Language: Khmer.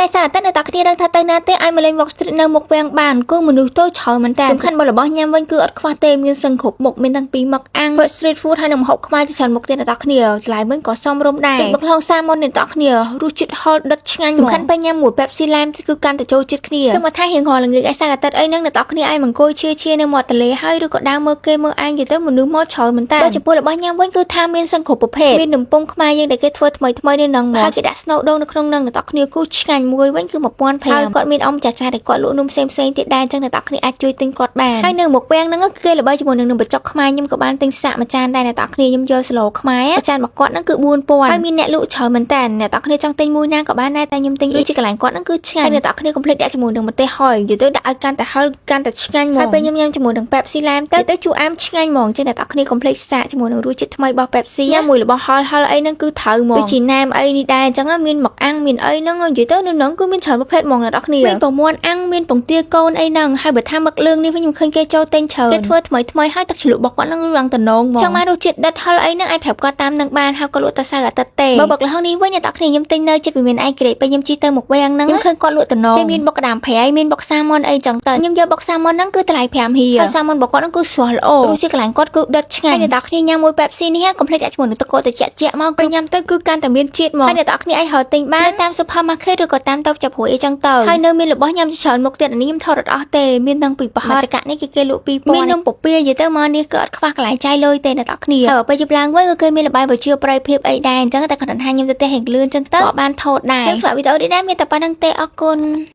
ថ្ងៃសៅរ៍អាទិត្យអ្នកទាំងគ្នាដឹងថាទៅណាទេអាចមកលេង Walk Street នៅមុខវាំងបានគឺមនុស្សទៅច្រើនមែនតើសំខាន់បើរបស់ញ៉ាំវិញគឺអត់ខ្វះទេមានសឹងគ្រប់មុខមានតាំងពីមឹកអាំង street food ហើយនិងម្ហូបខ្មែរជាច្រើនមុខទៀតអ្នកទាំងគ្នាតម្លៃវិញក៏សមរម្យដែរដូចមឹកល្ហុងសាម៉ុនអ្នកទាំងគ្នារសជាតិហឹរដិតឆ្ងាញ់សំខាន់ពេលញ៉ាំមួយ Pepsi Lime គឺកាន់តែចូលជាតិគ្នាគឺមកថារៀងរាល់ល្ងាចឯសៅរ៍អាទិត្យអីហ្នឹងអ្នកទាំងគ្នាអាចមកអង្គុយឈៀឈៀនៅមាត់ទន្លេហើយឬក៏ដើរមើលគេមើលឯងនិយាយទៅមនុស្សមកច្រើនមែនតើបើចំពោះរបស់ញ៉ាំវិញគឺថាមានសឹងគ្រប់ប្រភេទមាននំពុម្ពខ្មែរយើងដែលគេធ្វើថ្មីថ្មីនៅហ្នឹងមកហើយគេដាក់ស្នូលដូងនៅក្នុងហ្នឹងអ្នកទាំងគ្នាគឺឆ្ងាញ់មួយវិញគឺ1500ហើយគាត់មានអ៊ំចាស់ចាស់ដែលគាត់លក់នំផ្សេងផ្សេងទៀតដែរអញ្ចឹងអ្នកទាំងគ្នាអាចជួយទិញគាត់បានហើយនៅមុខវាំងហ្នឹងគឺគេល្បីជាមួយនឹងនំបញ្ចុកខ្មែរខ្ញុំក៏បានទិញសាកមួយចានដែរអ្នកទាំងគ្នាខ្ញុំយកស្លខ្មែរមួយចានរបស់គាត់ហ្នឹងគឺ4000ហើយមានអ្នកលក់ច្រើនមែនតើអ្នកទាំងគ្នាចង់ទិញមួយណាក៏បានដែរតែខ្ញុំទិញដូចជាកន្លែងគាត់ហ្នឹងគឺឆ្ងាញ់ហើយអ្នកទាំងគ្នាកុំភ្លេចដាក់ជាមួយនឹងម្ទេសហុយនិយាយទៅដាក់ឲ្យកាន់តែហឹរកាន់តែឆ្ងាញ់ហ្មងហើយពេលខ្ញុំញ៉ាំជាមួយនឹង Pepsi Lime ទៅទៅជូរអែមឆ្ងាញ់ហ្មងចឹងអ្នកទាំងគ្នាកុំភ្លេចសាកជាមួយនឹងរសជាតិថ្មីរបស់ Pepsi ញ៉ាំមួយរបស់ហឹរហឹរអីហ្នឹងគឺត្រូវហ្មងដូចជាណែមអីនេះដែរអញ្ចឹងមានមឹកអាំងមានអីហ្នឹងនិយាយទៅនៅហ្នឹងគឺមានច្រើនប្រភេទហ្មងអ្នកទាំងគ្នាមានពងមាន់អាំងមានពងទាកូនអីហ្នឹងហើយបើថាមឹកលឿងនេះវិញខ្ញុំឃើញគេចូលទិញច្រើនគេធ្វើថ្មីថ្មីហើយទឹកជ្រលក់របស់គាត់ហ្នឹងឡើងតំណងហ្មងចង់បានរសជាតិដិតហឹរអីហ្នឹងអាចប្រាប់គាត់តាមនឹងបានហើយក៏លក់តែសៅរ៍អាទិត្យទេបើបុកល្ហុងនេះវិញអ្នកទាំងគ្នាខ្ញុំទិញនៅចិត្តវិមានឯករាជ្យពេលខ្ញុំជិះទៅមុខវាំងហ្នឹងខ្ញុំឃើញគាត់លក់តំណងគេមានបុកក្តាមប្រៃមានបុកសាម៉ុនអីចឹងទៅខ្ញុំយកបុកសាម៉ុនហ្នឹងគឺតម្លៃ5រៀលហើយសាម៉ុនរបស់គាត់ហ្នឹងគឺស្រស់ល្អរសជាតិកន្លែងគាត់គឺដិតឆ្ងាញ់ហើយអ្នកទាំងគ្នាញ៉ាំមួយ Pepsi នេះកុំភ្លេចដាក់ជាមួយនឹងទឹកកកត្រជាក់ជាក់មកពេលញ៉ាំទៅគឺកាន់តែមានជាតិហ្មងហើយអ្នកទាំងគ្នាអាចរកទិញបានតាម supermarket ឬក៏តាមតូបចាប់ព្រួយអីចឹងទៅហើយនៅមានរបស់ញ៉ាំជាច្រើនមុខទៀតអានេះខ្ញុំថតអត់អស់ទេមានតាំងពីប្រហិតចកនេះគេគេលក់2000មាននំពពាយនិយាយទៅមកនេះគឺអត់ខ្វះកន្លែងចាយលុយទេអ្នកទាំងគ្នាហើយពេលយប់ឡើងវិញក៏គេមានល្បែងវិជាប្រៃភាពអីដែរអញ្ចឹងតែគ្រាន់តែខ្ញុំទៅផ្ទះហេងលឿនអញ្ចឹងទៅក៏បានថតដែរចឹងសម្រាប់វីដេអូនេះដែរមានតែប៉ុណ្្នឹងទេអរគុណ។